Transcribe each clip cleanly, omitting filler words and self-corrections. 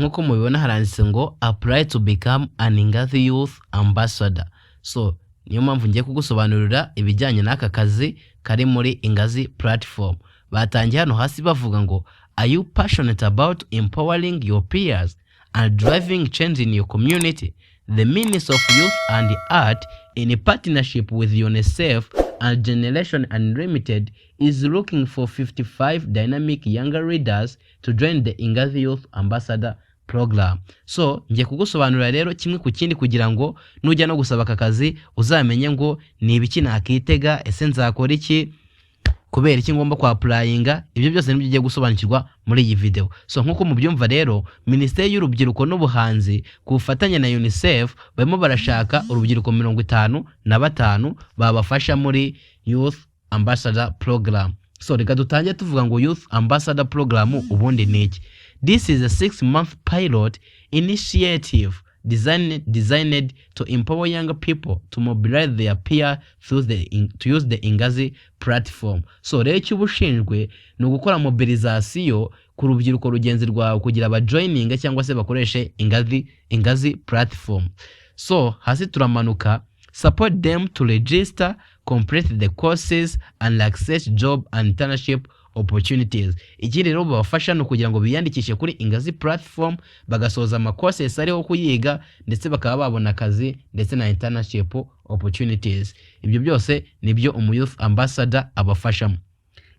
Nk'uko mubibona, haranditse ngo "Apply to become an Ingazi Youth Ambassador". So niyo mpamvu ngiye kugusobanurira ibijyanye n'aka kazi kari muri Ingazi Platform. Batangiye hano hasi bavuga ngo "Are you passionate about empowering your peers and driving change in your community? The Ministry of Youth and Art, in partnership with UNICEF and Generation Unlimited, is looking for 55 dynamic younger leaders to join the Ingazi Youth Ambassador Program." So ngiye kugusobanurira rero kimwe ku kindi kugira ngo nujya no gusaba aka kazi uzamenye ngo ni ibiki nakitega, ese nzakora iki, kubera iki ngomba kwa applyinga. Ibyo byose nibyo ugiye gusobanukirwa muri iyi video. So nk'uko mubyumva rero, Minisiteri y'Urubyiruko n'Ubuhanzi ku bufatanye na UNICEF barimo barashaka urubyiruko 55 babafasha muri Youth Ambassador Program. So reka dutange tuvuga ngo Youth Ambassador Program ubundi ni iki? This is a 6-month pilot initiative designed to empower younger people to mobilize their peer to use the Ingazi Platform. So rero icyo uba ushinzwe ni ugukora mobilisation ku rubyiruko rugenzi rwawe kugira bajoininge cyangwa se bakoreshe Ingazi Platform. So hasi turamanuka, support them to register, complete the courses and access job and internship opportunities. Ikindi rero babafasha ni ukugira ngo biyandikishe kuri Ingazi Platform, bagasoza amacourses ariho kuyiga, ndetse bakaba babona akazi ndetse na internship opportunities. Ibyo byose nibyo umu youth ambassador abafashamo.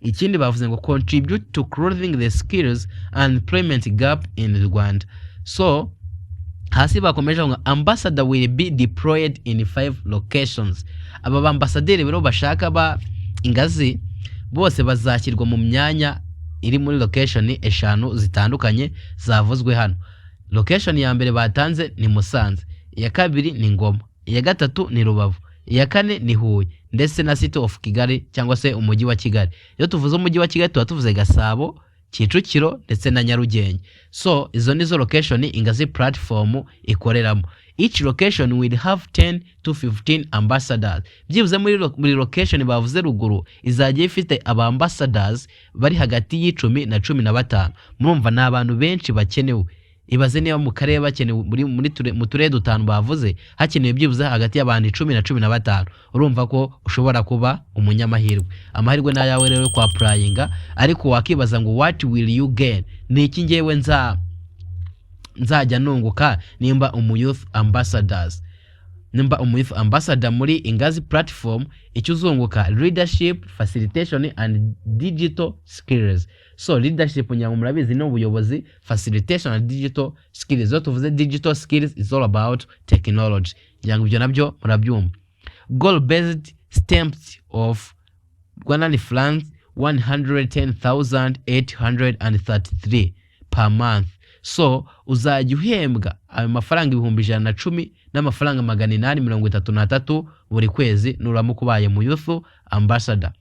Ikindi bavuze ngo contribute to closing the skills and employment gap in Rwanda. So hasi bakomeje ngo ambassador will be deployed in five locations. Aba bambasaderi rero bashaka ba Ingazi bose bazashyirwa mu myanya iri muri location eshanu zitandukanye zavuzwe hano. Location ya mbere batanze ni Musanze, iya kabiri ni Ngoma, iya gatatu ni Rubavu, iya kane ni Huye, ndetse na City of Kigali cyangwa se Umujyi wa Kigali. Iyo tuvuze Umujyi wa Kigali tuba tuvuze Gasabo, Kicukiro ndetse na Nyarugenge. So izo nizo location Ingazi Platform ikoreramo. Each location will have 10 to 15 ambassadors. Byibuze muri location bavuze ruguru izajya ifite aba ambassadors bari hagati y'10 na 15. Murumva ni abantu benshi bakenewe. Ibaze niba mu karere bakenewe mu turere dutanu bavuze hakenewe byibuze hagati y'abantu 10 na 15, urumva ko ushobora kuba umunyamahirwe. Amahirwe ni ayawe rero kwa applyinga. Ariko wakibaza ngo "What will you gain?" Ni iki ngewe nzajya nunguka nimba umu youth ambassadors, nimba umu youth ambassador muri Ingazi Platform? Icyo uzunguka, leadership, facilitation and digital skills. So leadership nyango murabizi ni ubuyobozi, facilitation and digital skills. Iyo tuvuze digital skills, is all about technology. Ngira ngo ibyo nabyo murabyumva. Goal based stipend of Rwandan francs 110,833 per month. So uzajya uhembwa ayo mafaranga 110,833 buri kwezi nuramuka ubaye mu youth ambassador.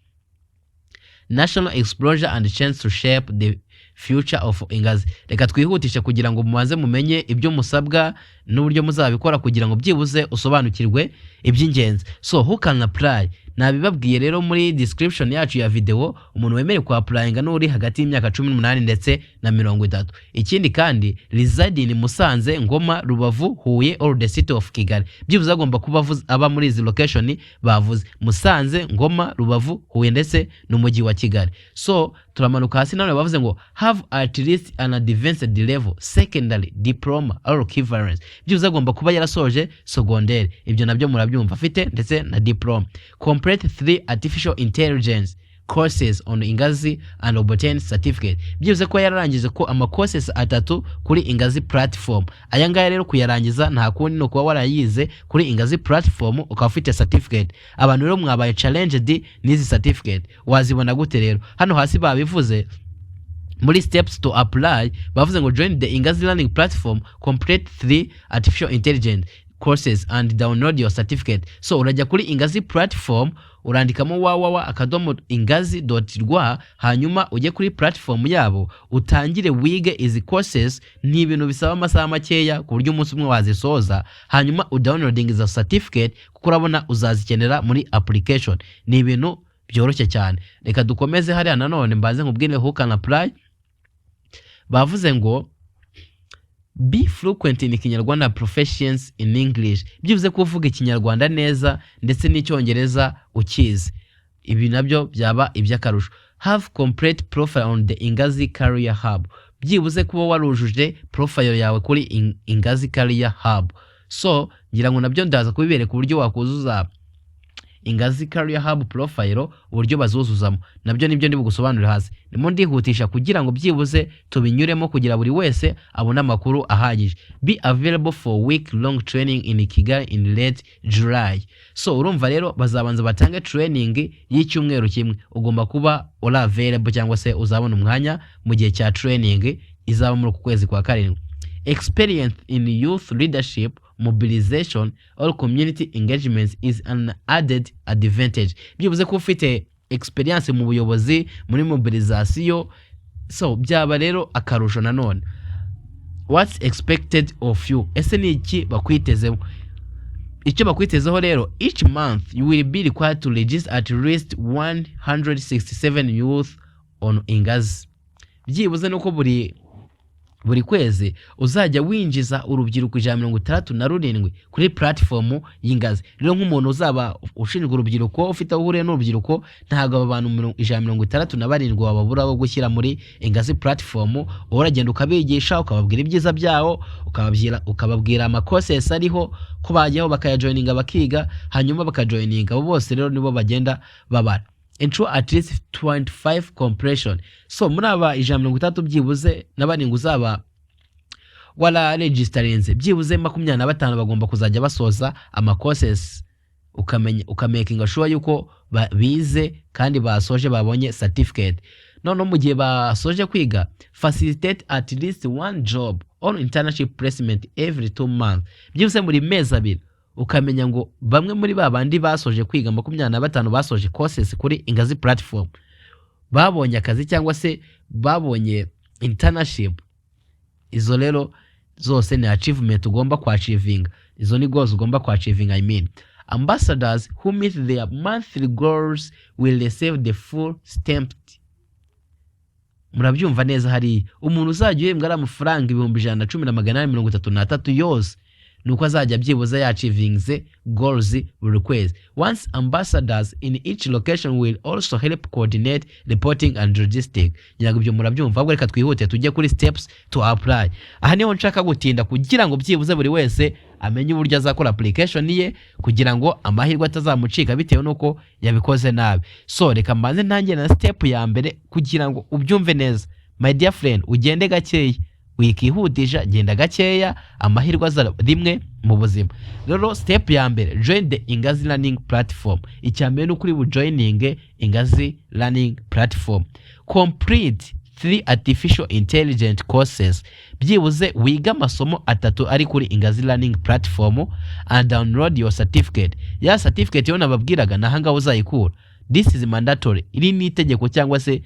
National exposure and chance to shape the future of Ingazi. Reka twihutishe kugira ngo mubanze mumenye ibyo musabwa n'uburyo muzabikora kugira ngo byibuze usobanukirwe iby'ingenzi. So who can apply? Nabibabwiye rero muri description yacu ya video, umuntu wemerewe ku applyinga n'uri hagati y'imyaka 18 ndetse na 30. Ikindi kandi, reside in Musanze, Ngoma, Rubavu, Huye or the City of Kigali. Byibuze agomba kuba aba muri izi location bavuze: Musanze, Ngoma, Rubavu, Huye ndetse n'Umujyi wa Kigali. So turamanuka hasi, nanone bavuze ngo have at least an advanced level secondary diploma or equivalence. Byibuze agomba kuba yarasoje secondaire, ibyo nabyo murabyumva, afite ndetse na diploma. Complete three artificial intelligence courses on Ingazi and obtain certificate. Byibuze ko yararangije ko ama courses atatu kuri Ingazi Platform. Aya ngaya rero kuyarangiza nta kundi, ni ukuba warayize kuri Ingazi Platform ukaba ufite certificate. Abantu rero mwabaye challenged n'izi certificate, wazibona gute rero? Hano hasi babivuze muri steps to apply. Bavuze ngo join the Ingazi Learning Platform, complete three artificial intelligence courses and download your certificate. So urajya kuri Ingazi Platform, urandikamo www.ingazi.rw, hanyuma ujye kuri platform yabo utangire wige izi courses. Ni ibintu bisaba amasaha makeya ku buryo umunsi umwe wazisoza, hanyuma udownloading izo certificate kuko urabona uzazikenera muri application. Ni ibintu byoroshye cyane. Reka dukomeze hariya nanone mbanze nkubwire who can apply. Bavuze ngo Be fluent in Kinyarwanda, proficiency in English, byibuze ko uvuga Ikinyarwanda neza ndetse n'Icyongereza ukizi, ibi nabyo byaba iby'akarusho. Have complete profile on the Ingazi Career Hub, byibuze kuba warujuje profile yawe kuri Ingazi Career Hub. So ngira ngo nabyo ndaza kubibereka uburyo wakuzuza Ingazi Career Hub profile, uburyo bazuzuzamo nabyo nibyo ndi bugusobanurire hasi. Ndimo ndihutisha kugira ngo byibuze tubinyuremo, kugira buri wese abone amakuru ahagije. Be available for week long training in Kigali in late July. So urumva rero bazabanza batange training y'icyumweru kimwe, ugomba kuba uri available cyangwa se uzabona umwanya mu gihe cya training izaba muri uku kwezi kwa karindwi. Experience in youth leadership, mobilization or community engagement is an added advantage, byibuze ko ufite experience mu buyobozi, muri mobilisation, so byaba rero akarusho nanone. What's expected of you? Ese ni iki bakwitezeho? Icyo bakwitezeho rero, each month you will be required to register at least 167 youth on Ingazi. Byibuze nuko buri kwezi uzajya winjiza urubyiruko 167 kuri platform y'Ingazi. Rero nk'umuntu uzaba ushinzwe urubyiruko, ufite aho uhuriye n'urubyiruko, ntabwo aba bantu 167 wababura bo gushyira muri Ingazi platform. Wowe uragenda ukabigisha, ukababwira ibyiza byawo, ukababwira ama courses ariho, ko bajyaho bakayajoininga, bakiga, hanyuma bakajoininga. Abo bose rero nibo bagenda babara. Ensure at least 25 completion. So muri aba 167 byibuze na barindwi uzaba wararegistarinze, byibuze 25 bagomba kuzajya basoza ama courses, ukamenya ukamakinga sure yuko bize kandi basoje, babonye certificate. Noneho mu gihe basoje kwiga, facilitate at least one job or internship placement every 2 months, byibuze buri mezi 2 ukamenya ngo bamwe muri ba bandi basoje kwiga, 25 basoje courses kuri Ingazi platform, babonye akazi cyangwa se babonye internship. Izo rero zose ni achievement ugomba kwachievinga, izo ni goals ugomba kwachievinga, I mean. Ambassadors who meet their monthly goals will receive the full stipend. Murabyumva neza hariya, umuntu uzajya uhembwa ari amafaranga 110,833 yose, ni uko azajya byibuze yachievinze goals buri kwezi. Once ambassadors in each location will also help coordinate reporting and logistic. Ngira ngo ibyo murabyumva. Ahubwo reka twihute tujye kuri steps to apply. Aha niho nshaka gutinda kugira ngo byibuze buri wese amenye uburyo azakora application ye, kugira ngo amahirwe atazamucika bitewe n'uko yabikoze nabi. So reka mbanze ntangire na step ya mbere kugira ngo ubyumve neza. My dear friend, ugende gakeya, wikihutisha, genda gakeya, amahirwe aza rimwe mu buzima. Rero step ya mbere, join the Ingazi Learning Platform. Icya mbere ni ukuri bujoininge Ingazi Learning Platform. Complete three artificial intelligent courses, byibuze wiga amasomo atatu ari kuri Ingazi Learning Platform, and download your certificate. Ya certificate yo nababwiraga, ni ahangaha uzayikura. This is mandatory, iri ni itegeko cyangwa se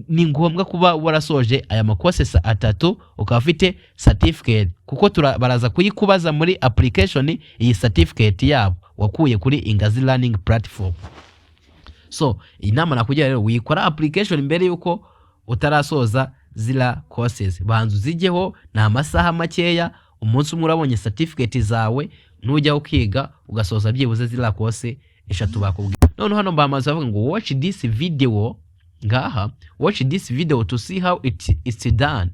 ni ngombwa kuba warasoje aya ma courses atatu ukaba ufite certificate, kuko baraza kuyikubaza muri application, iyi certificate yabo wakuye kuri Ingazi Learning Platform. So iyi nama nakugira rero, wikora application mbere yuko utarasoza zira courses. Banza uzijyeho, ni amasaha makeya, umunsi umwe urabonye certificate zawe, nujya ukiga ugasoza byibuze ziriya course eshatu bakubwira. Noneho hano bamaze bavuga ngo "Watch this video." Ngaha, "Watch this video to see how it's done."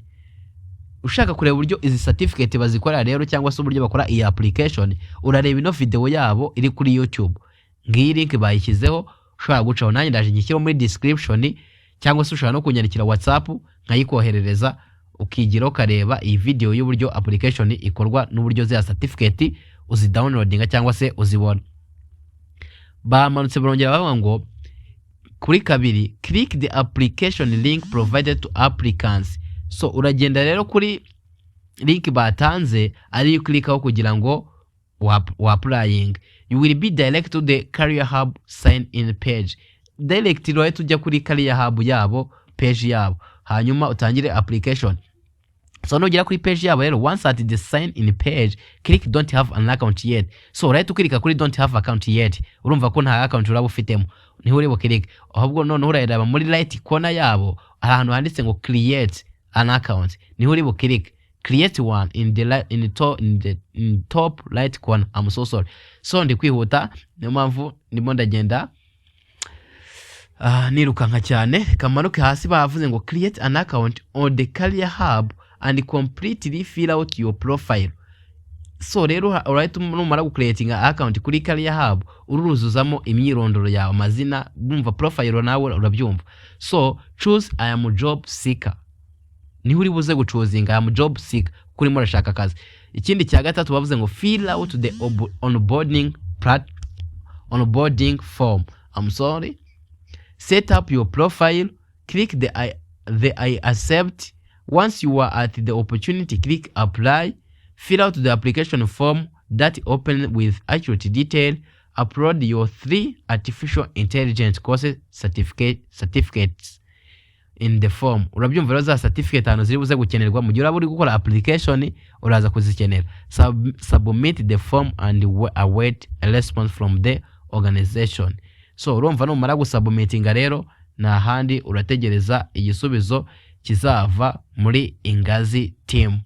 Ushaka kureba uburyo izi certificate bazikora rero, cyangwa se uburyo bakora iyi application, urareba ino video yabo iri kuri YouTube. Ngiyi link bayishyizeho, ushobora gucaho, nanjye ndaje nyishyiraho muri description, cyangwa se ushobora no kunyandikira WhatsApp nkayikoherereza, ukigira ukareba iyi video y'uburyo application ikorwa n'uburyo ziriya certificate uzidownloadinga cyangwa se uzibona. Bamanutse barongera bavuga ngo kuri kabiri, click the application link provided to applicants. So uragenda rero kuri link batanze, ariyo uclickaho kugira ngo wa applying. You will be direct to the Career Hub sign in page. Direct urahita ujya kuri Career Hub yabo, page yabo, hanyuma utangire application. So nugera kuri page yabo rero, once at the sign in page, click "Don't have an account yet". So urahita uclicka kuri "Don't have account yet". Urumva ko nta account uraba ufitemo, niho uri buclicke. Ahubwo noneho urareba muri right corner yabo, hari ahantu handitse ngo "Create an account", niho uri buclicke. Create one in the li- in the top in the in top right corner. I'm so sorry. So ndi kwihuta, niyo mpamvu ndimo ndagenda nirukanka cyane. Kamanuke hasi, bavuze ngo create an account on the Career Hub and completely fill out your profile. So rero urahita, numara gucreatinga account kuri Career Hub, uruzuzamo imyirondoro yawe, amazina, bumva profile nawe urabyumva. So choose "I am job seeker", niho uri buze guchoosinga "I am job seeker" kuko urimo urashaka akazi. Ikindi cya gatatu, bavuze ngo fill out the onboarding form, I'm sorry. Set up your profile, click the "I accept". Once you are at the opportunity, click apply. Fill out the application form that open with accurate detail. Upload your three artificial intelligence courses certificates in the form. Urabyumva rero, za certificate ahantu ziri buze gukenerwa mu gihe uraba uri gukora application, uraza kuzikenera. Submit the form and await a response from the organization. So urumva numara gusubmitinga rero, nta handi, urategereza igisubizo kizava muri Ingazi team.